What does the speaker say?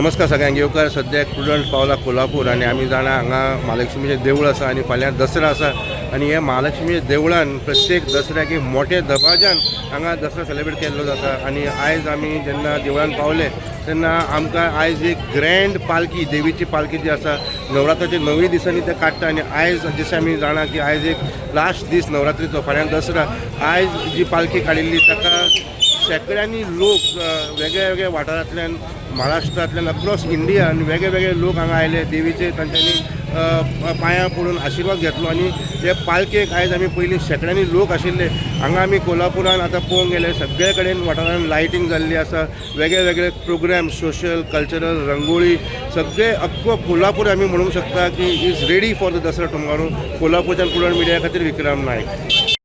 नमस्कार सगळ्यांक. येवकार. सद्याक प्रुडंट पावला कोल्हापूर आनी आमी जाणा हांगा महालक्ष्मीचें देवूळ आसा आनी फाल्यां दसरा आसा आनी हे महालक्ष्मी देवळान प्रत्येक दसऱ्याक एक मोठे दबाज्यान हांगा दसरा सेलिब्रेट केल्लो जाता. आनी आयज आमी जेन्ना देवळान पावले तेन्ना आमकां आयज एक ग्रँड पालखी, देवीची पालखी जी आसा, नवरात्राचे णवूय दिसांनी ते काडटा. आनी आयज जशें आमी जाणा की आयज एक लास्ट दीस नवरात्रीचो, फाल्यां दसरा. आयज जी पालखी काडिल्ली ताका शेंकड्यांनी लोक वेगळ्या वेगळ्या वाठारांतल्यान, महाराष्ट्रांतल्यान, अक्रॉस इंडिया आनी वेगळे वेगळे लोक हांगा आयले. देवीचे तांच्यांनी पांयां पडून आशिर्वाद घेतलो आनी हे पालखेक आयज आमी पयलीं शेंकड्यांनी लोक आशिल्ले हांगा. आमी कोल्हापुरान आतां पळोवंक गेले, सगळे कडेन वाठारान लायटींग जाल्ली आसा. वेगळे वेगळे प्रोग्राम, सोशल, कल्चरल, रंगोळी, सगळे अख्खो कोल्हापूर आमी म्हणूंक शकता की is ready for the Dussehra tomorrow. कोल्हापूरच्यान प्रुडंट मिडिया खातीर विक्रम नायक.